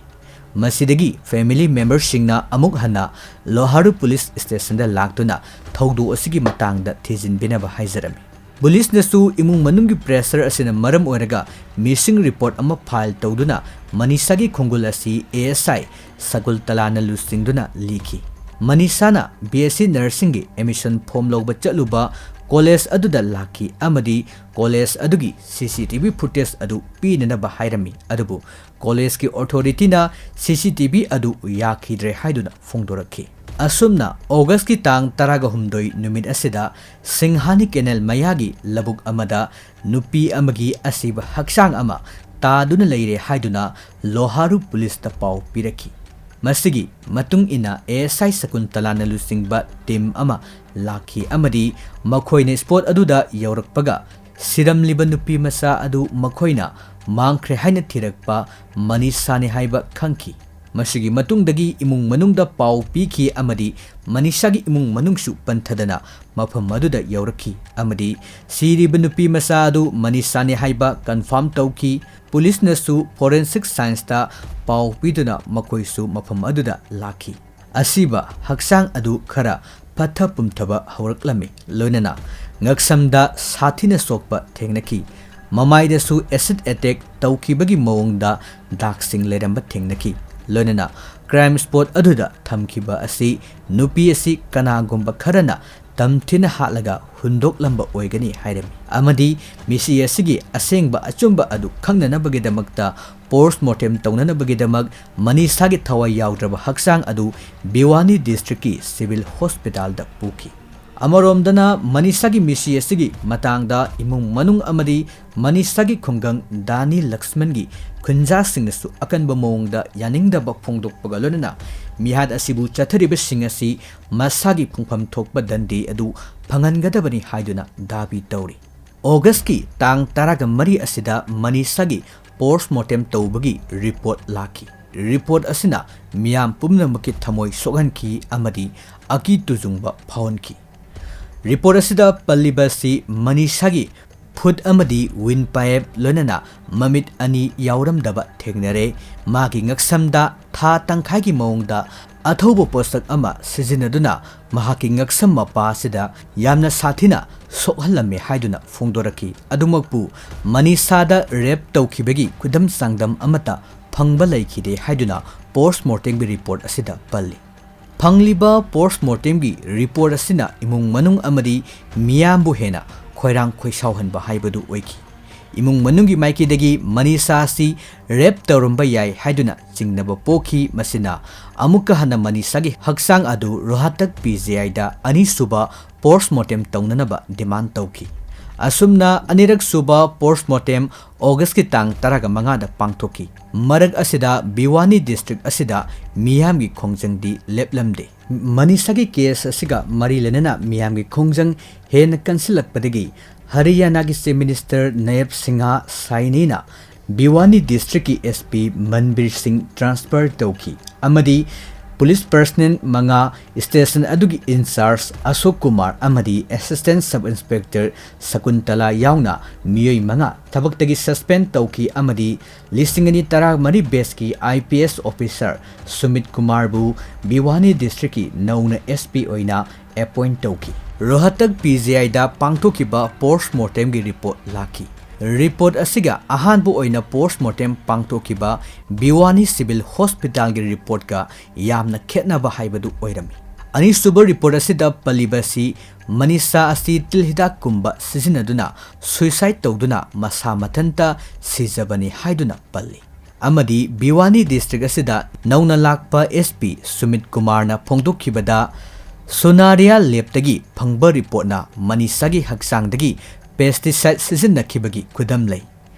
ꯃꯁꯤꯗꯒꯤ family memberꯁꯤꯡꯅ ꯑꯃꯨꯛ ꯍꯟꯅ ꯂꯣꯍꯥꯔꯨ police stationꯗ ꯂꯥꯛꯇꯨꯅ ꯊꯧꯗꯣꯛ ꯑꯁꯤꯒꯤ ꯃꯇꯥꯡꯗ ꯊꯤꯖꯤꯟꯕꯤꯅꯕ ꯍꯥꯏꯖꯔꯝꯃꯤ꯫ Policeꯅꯁꯨ ꯏꯃꯨꯡ ꯃꯅꯨꯡꯒꯤ pressure ꯑꯁꯤꯅ ꯃꯔꯝ ꯑꯣꯏꯔꯒ missing report ꯑꯃ file ꯇꯧꯗꯨꯅ ꯃꯅꯤꯁꯥꯒꯤ ꯈꯣꯡꯒꯨꯜ ꯑꯁꯤ ASI ꯁꯒꯨꯜꯇꯂꯥꯅ ꯂꯨꯆꯤꯡꯗꯨꯅ ꯂꯤꯈꯤ꯫ ꯃꯅꯤꯁꯥꯅ BSc nursingꯒꯤ admission form ꯂꯧꯕ ꯆꯠꯂꯨꯕ college ꯑꯗꯨꯗ ꯂꯥꯛꯈꯤ ꯑꯃꯗꯤ college ꯑꯗꯨꯒꯤ CCTV footage ꯑꯗꯨ ꯄꯤꯅꯅꯕ ꯍꯥꯏꯔꯝꯃꯤ, ꯑꯗꯨꯕꯨ collegeꯀꯤ authorityꯅ CCTV ꯑꯗꯨ ꯌꯥꯈꯤꯗ꯭ꯔꯦ ꯍꯥꯏꯗꯨꯅ ꯐꯣꯡꯗꯣꯔꯛꯈꯤ꯫ ꯑꯁꯨꯝꯅ Augustꯀꯤ ꯇꯥꯡ ꯇꯔꯥꯒ ꯍꯨꯝꯗꯣꯏ ꯅꯨꯃꯤꯠ ꯑꯁꯤꯗ ꯁꯤꯡꯍꯥꯅꯤ ꯀꯦꯅꯦꯜ ꯃꯌꯥꯒꯤ ꯂꯧꯕꯨꯛ ꯑꯃꯗ ꯅꯨꯄꯤ ꯑꯃꯒꯤ ꯑꯁꯤꯕ ꯍꯛꯆꯥꯡ ꯑꯃ ꯇꯥꯗꯨꯅ ꯂꯩꯔꯦ ꯍꯥꯏꯗꯨꯅ ꯂꯣꯍꯥꯔꯨ ꯄꯨꯂꯤꯁꯇ ꯄꯥꯎ ꯄꯤꯔꯛꯈꯤ꯫ ꯃꯁꯤꯒꯤ ꯃꯇꯨꯡ ꯏꯟꯅ ꯑꯦ ꯑꯦꯁ ꯑꯥꯏ ꯁꯀꯨꯟꯇꯂꯥꯅ ꯂꯨꯆꯤꯡꯕ ꯇꯤꯝ ꯑꯃ ꯂꯥꯛꯈꯤ ꯑꯃꯗꯤ ꯃꯈꯣꯏꯅ ꯁ꯭ꯄꯣꯠ ꯑꯗꯨꯗ ꯌꯧꯔꯛꯄꯒ ꯁꯤꯔꯝꯂꯤꯕ ꯅꯨꯄꯤ ꯃꯆꯥ ꯑꯗꯨ ꯃꯈꯣꯏꯅ ꯃꯥꯡꯈ꯭ꯔꯦ ꯍꯥꯏꯅ ꯊꯤꯔꯛꯄ ꯃꯅꯤꯁꯥꯅꯤ ꯍꯥꯏꯕ ꯈꯪꯈꯤ꯫ ꯃꯁꯤꯒꯤ ꯃꯇꯨꯡꯗꯒꯤ ꯏꯃꯨꯡ ꯃꯅꯨꯡꯗ ꯄꯥꯎ ꯄꯤꯈꯤ ꯑꯃꯗꯤ ꯃꯅꯤꯁꯥꯒꯤ ꯏꯃꯨꯡ ꯃꯅꯨꯡꯁꯨ ꯄꯟꯊꯗꯅ ꯃꯐꯝ ꯑꯗꯨꯗ ꯌꯧꯔꯛꯈꯤ ꯑꯃꯗꯤ ꯁꯤꯔꯤꯕ ꯅꯨꯄꯤ ꯃꯆꯥ ꯑꯗꯨ ꯃꯅꯤꯁꯥꯅꯤ ꯍꯥꯏꯕ ꯀꯟꯐꯥꯔꯝ ꯇꯧꯈꯤ꯫ ꯄꯨꯂꯤꯁꯅꯁꯨ ꯐꯣꯔꯦꯟꯁꯤꯛ ꯁꯥꯏꯟꯁꯇ ꯄꯥꯎ ꯄꯤꯗꯨꯅ ꯃꯈꯣꯏꯁꯨ ꯃꯐꯝ ꯑꯗꯨꯗ ꯂꯥꯛꯈꯤ꯫ ꯑꯁꯤꯕ ꯍꯛꯆꯥꯡ ꯑꯗꯨ ꯈꯔ ꯄꯠꯊ ꯄꯨꯝꯊꯕ ꯍꯧꯔꯛꯂꯝꯃꯤ, ꯂꯣꯏꯅꯅ ꯉꯛꯁꯝꯗ ꯁꯥꯊꯤꯅ ꯁꯣꯛꯄ ꯊꯦꯡꯅꯈꯤ꯫ ꯃꯃꯥꯏꯗꯁꯨ ꯑꯦꯁꯤꯗ ꯑꯦꯇꯦꯛ ꯇꯧꯈꯤꯕꯒꯤ ꯃꯑꯣꯡꯗ ꯗꯥꯛꯁꯤꯡ ꯂꯩꯔꯝꯕ ꯊꯦꯡꯅꯈꯤ꯫ ꯂꯣꯏꯅꯅ ꯀ꯭ꯔꯥꯏꯝ ꯁ꯭ꯄꯣꯠ ꯑꯗꯨꯗ ꯊꯝꯈꯤꯕ ꯑꯁꯤ ꯅꯨꯄꯤ ꯑꯁꯤ ꯀꯅꯥꯒꯨꯝꯕ ꯈꯔꯅ ꯇꯝꯊꯤꯅ ꯍꯥꯠꯂꯒ ꯍꯨꯟꯗꯣꯛꯂꯝꯕ ꯑꯣꯏꯒꯅꯤ ꯍꯥꯏꯔꯝꯃꯤ ꯑꯃꯗꯤ ꯃꯤꯁꯤ ꯑꯁꯤꯒꯤ ꯑꯁꯦꯡꯕ ꯑꯆꯨꯝꯕ ꯑꯗꯨ ꯈꯪꯅꯅꯕꯒꯤꯗꯃꯛꯇ ꯄꯣꯁꯃꯣꯔꯇꯦꯝ ꯇꯧꯅꯅꯕꯒꯤꯗꯃꯛ ꯃꯅꯤꯁꯥꯒꯤ ꯊꯋꯥꯏ ꯌꯥꯎꯗ꯭ꯔꯕ ꯍꯛꯆꯥꯡ ꯑꯗꯨ ꯚꯤꯋꯥꯅꯤ ꯗꯤꯁꯇ꯭ꯔꯤꯛꯀꯤ ꯁꯤꯚꯤꯜ ꯍꯣꯁꯄꯤꯇꯥꯜꯗ ꯄꯨꯈꯤ꯫ ꯑꯃꯔꯣꯝꯗꯅ ꯃꯅꯤꯁꯥꯒꯤ ꯃꯤꯁꯤ ꯑꯁꯤꯒꯤ ꯃꯇꯥꯡꯗ ꯏꯃꯨꯡ ꯃꯅꯨꯡ ꯑꯃꯗꯤ ꯃꯅꯤꯁꯥꯒꯤ ꯈꯨꯡꯒꯪ ꯗꯥꯅꯤ ꯂꯛꯁꯃꯟꯒꯤ ꯈꯨꯟꯖꯥꯁꯤꯡꯅꯁꯨ ꯑꯀꯟꯕ ꯃꯑꯣꯡꯗ ꯌꯥꯅꯤꯡꯗꯕ ꯐꯣꯡꯗꯣꯛꯄꯒ ꯂꯣꯏꯅꯅ ꯃꯤꯍꯥꯠ ꯑꯁꯤꯕꯨ ꯆꯠꯊꯔꯤꯕꯁꯤꯡ ꯑꯁꯤ ꯃꯁꯥꯒꯤ ꯐꯪꯐꯝ ꯊꯣꯛꯄ ꯗꯟꯗꯤ ꯑꯗꯨ ꯐꯪꯍꯟꯒꯗꯕꯅꯤ ꯍꯥꯏꯗꯨꯅ ꯗꯥꯕꯤ ꯇꯧꯔꯤ꯫ ꯑꯣꯒꯁꯀꯤ ꯇꯥꯡ ꯇꯔꯥꯒ ꯃꯔꯤ ꯑꯁꯤꯗ ꯃꯅꯤꯁꯥꯒꯤ ꯄꯣꯁꯃꯣꯔꯇꯦꯝ ꯇꯧꯕꯒꯤ ꯔꯤꯄꯣꯔꯠ ꯂꯥꯛꯈꯤ꯫ ꯔꯤꯄꯣꯔꯠ ꯑꯁꯤꯅ ꯃꯤꯌꯥꯝ ꯄꯨꯝꯅꯃꯛꯀꯤ ꯊꯃꯣꯏ ꯁꯣꯛꯍꯟꯈꯤ ꯑꯃꯗꯤ ꯑꯀꯤ ꯇꯨꯖꯨꯡꯕ ꯐꯥꯎꯍꯟꯈꯤ꯫ ꯔꯤꯄꯣꯔꯠ ꯑꯁꯤꯗ ꯄꯜꯂꯤꯕ ꯑꯁꯤ ꯃꯅꯤꯁꯥꯒꯤ ꯐꯨꯠ ꯑꯃꯗꯤ ꯋꯤꯟ ꯄꯥꯏꯞ ꯂꯣꯏꯅꯅ ꯃꯃꯤꯠ ꯑꯅꯤ ꯌꯥꯎꯔꯝꯗꯕ ꯊꯦꯡꯅꯔꯦ꯫ ꯃꯥꯒꯤ ꯉꯛꯁꯝꯗ ꯊꯥ ꯇꯪꯈꯥꯏꯒꯤ ꯃꯑꯣꯡꯗ ꯑꯊꯧꯕ ꯄꯣꯠꯁꯛ ꯑꯃ ꯁꯤꯖꯤꯟꯅꯗꯨꯅ ꯃꯍꯥꯛꯀꯤ ꯉꯛꯁꯝ ꯃꯄꯥ ꯑꯁꯤꯗ ꯌꯥꯝꯅ ꯁꯥꯊꯤꯅ ꯁꯣꯛꯍꯜꯂꯝꯃꯦ ꯍꯥꯏꯗꯨꯅ ꯐꯣꯡꯗꯣꯔꯛꯈꯤ꯫ ꯑꯗꯨꯃꯛꯄꯨ ꯃꯅꯤꯁꯥꯗ ꯔꯦꯞ ꯇꯧꯈꯤꯕꯒꯤ ꯈꯨꯗꯝ ꯆꯥꯡꯗꯝ ꯑꯃꯠꯇ ꯐꯪꯕ ꯂꯩꯈꯤꯗꯦ ꯍꯥꯏꯗꯨꯅ ꯄꯣꯁꯃꯣꯔꯇꯦꯝꯒꯤ ꯔꯤꯄꯣꯔꯠ ꯑꯁꯤꯗ ꯄꯜꯂꯤ꯫ ꯐꯪꯂꯤꯕ ꯄꯣꯁꯃꯣꯔꯇꯦꯝꯒꯤ ꯔꯤꯄꯣꯔꯠ ꯑꯁꯤꯅ ꯏꯃꯨꯡ ꯃꯅꯨꯡ ꯑꯃꯗꯤ ꯃꯤꯌꯥꯝꯕꯨ ꯍꯦꯟꯅ ꯈꯣꯏꯔꯥꯡ ꯈꯣꯏꯁꯥꯎꯍꯟꯕ ꯍꯥꯏꯕꯗꯨ ꯑꯣꯏꯈꯤ꯫ ꯏꯃꯨꯡ ꯃꯅꯨꯡꯒꯤ ꯃꯥꯏꯀꯩꯗꯒꯤ ꯃꯅꯤꯁꯥ ꯑꯁꯤ ꯔꯦꯞ ꯇꯧꯔꯝꯕ ꯌꯥꯏ ꯍꯥꯏꯗꯨꯅ ꯆꯤꯡꯅꯕ ꯄꯣꯛꯈꯤ꯫ ꯃꯁꯤꯅ ꯑꯃꯨꯛꯀ ꯍꯟꯅ ꯃꯅꯤꯁꯥꯒꯤ ꯍꯛꯆꯥꯡ ꯑꯗꯨ ꯔꯣꯍꯇꯛ ꯄꯤ ꯖꯤ ꯑꯥꯏꯗ ꯑꯅꯤꯁꯨꯕ ꯄꯣꯁꯃꯣꯔꯇꯦꯝ ꯇꯧꯅꯅꯕ ꯗꯤꯃꯥꯟ ꯇꯧꯈꯤ꯫ ꯑꯁꯨꯝꯅ ꯑꯅꯤꯔꯛ ꯁꯨꯕ ꯄꯣꯁꯃꯣꯔꯇꯦꯝ ꯑꯣꯒꯁꯀꯤ ꯇꯥꯡ ꯇꯔꯥꯃꯉꯥꯗ ꯄꯥꯡꯊꯣꯛꯈꯤ꯫ ꯃꯔꯛ ꯑꯁꯤꯗ ꯚꯤꯋꯥꯅꯤ ꯗꯤꯁꯇ꯭ꯔꯤꯛ ꯑꯁꯤꯗ ꯃꯤꯌꯥꯝꯒꯤ ꯈꯣꯡꯖꯪꯗꯤ ꯂꯦꯞꯂꯝꯗꯦ꯫ ꯃꯅꯤꯁꯥꯒꯤ ꯀꯦꯁ ꯑꯁꯤꯒ ꯃꯔꯤ ꯂꯩꯅꯅ ꯃꯤꯌꯥꯝꯒꯤ ꯈꯣꯡꯖꯪ ꯍꯦꯟꯅ ꯀꯟꯁꯤꯜꯂꯛꯄꯗꯒꯤ ꯍꯔꯤꯌꯥꯅꯥꯒꯤ ꯆꯤꯐ ꯃꯤꯅꯤꯁꯇꯔ ꯅꯌꯦꯕ ꯁꯤꯡꯍ ꯁꯥꯏꯅꯤꯅ ꯚꯤꯋꯥꯅꯤ ꯗꯤꯁꯇ꯭ꯔꯤꯛꯀꯤ ꯑꯦꯁ ꯄꯤ ꯃꯟꯕꯤꯔ ꯁꯤꯡ ꯇ꯭ꯔꯥꯟꯁꯐꯔ ꯇꯧꯈꯤ ꯑꯃꯗꯤ ꯄꯨꯂꯤꯁ ꯄꯔꯁꯅꯦꯜ ꯃꯉꯥ, ꯁ꯭ꯇꯦꯁꯟ ꯑꯗꯨꯒꯤ ꯏꯟꯆꯥꯔꯖ ꯑꯁꯣꯛ ꯀꯨꯃꯥꯔ ꯑꯃꯗꯤ ꯑꯦꯁꯤꯁꯇꯦꯟꯠ ꯁꯕ ꯏꯟꯁꯄꯦꯛꯇꯔ ꯁꯀꯨꯟꯇꯂꯥ ꯌꯥꯎꯅ ꯃꯤꯑꯣꯏ ꯃꯉꯥ ꯊꯕꯛꯇꯒꯤ ꯁꯁꯄꯦꯟ ꯇꯧꯈꯤ ꯑꯃꯗꯤ ꯂꯤꯁꯤꯡ ꯑꯅꯤ ꯇꯔꯥꯃꯔꯤ ꯕꯦꯆꯀꯤ I P S officer Sumit ꯀꯨꯃꯥꯔꯕꯨ ꯚꯤꯋꯥꯅꯤ ꯗꯤꯁꯇ꯭ꯔꯤꯛꯀꯤ ꯅꯧꯅ ꯑꯦꯁ ꯄꯤ ꯑꯣꯏꯅ ꯑꯦꯄꯣꯏꯟꯠ ꯇꯧꯈꯤ꯫ ꯔꯣꯍꯇꯛ ꯄꯤ ꯖꯤ ꯑꯥꯏꯗ ꯄꯥꯡꯊꯣꯛꯈꯤꯕ ꯄꯣꯁꯃꯣꯔꯇꯦꯝꯒꯤ ꯔꯤꯄꯣꯔꯠ ꯂꯥꯛꯈꯤ꯫ ꯔꯤꯄꯣꯔꯠ ꯑꯁꯤꯒ ꯑꯍꯥꯟꯕ ꯑꯣꯏꯅ ꯄꯣꯁꯃꯣꯔꯇꯦꯝ ꯄꯥꯡꯊꯣꯛꯈꯤꯕ ꯚꯤꯋꯥꯅꯤ ꯁꯤꯚꯤꯜ ꯍꯣꯁꯄꯤꯇꯥꯜꯒꯤ ꯔꯤꯄꯣꯔꯠꯀ ꯌꯥꯝꯅ ꯈꯦꯠꯅꯕ ꯍꯥꯏꯕꯗꯨ ꯑꯣꯏꯔꯝꯃꯤ꯫ ꯑꯅꯤꯁꯨꯕ ꯔꯤꯄꯣꯔꯠ ꯑꯁꯤꯗ ꯄꯜꯂꯤꯕ ꯑꯁꯤ ꯃꯅꯤꯁꯥ ꯑꯁꯤ ꯇꯤꯜ ꯍꯤꯗꯥꯛꯀꯨꯝꯕ ꯁꯤꯖꯤꯟꯅꯗꯨꯅ ꯁꯨꯏꯁꯥꯏꯗ ꯇꯧꯗꯨꯅ ꯃꯁꯥ ꯃꯊꯟꯇ ꯁꯤꯖꯕꯅꯤ ꯍꯥꯏꯗꯨꯅ ꯄꯜꯂꯤ꯫ ꯑꯃꯗꯤ ꯚꯤꯋꯥꯅꯤ ꯗꯤꯁꯇ꯭ꯔꯤꯛ ꯑꯁꯤꯗ ꯅꯧꯅ ꯂꯥꯛꯄ ꯑꯦꯁ ꯄꯤ ꯁꯨꯃꯤꯠ ꯀꯨꯃꯥꯔꯅ ꯐꯣꯡꯗꯣꯛꯈꯤꯕꯗ, ꯁꯣꯅꯥꯔꯤꯌꯥ ꯂꯦꯕꯇꯒꯤ ꯐꯪꯕ ꯔꯤꯄꯣꯔꯠꯅ ꯃꯅꯤꯁꯥꯒꯤ ꯍꯛꯆꯥꯡꯗꯒꯤ ꯄꯦꯁꯇꯤꯁꯥꯏꯗ ꯁꯤꯖꯤꯟꯅꯈꯤꯕꯒꯤ ꯈꯨꯗꯝ ꯂꯩ꯫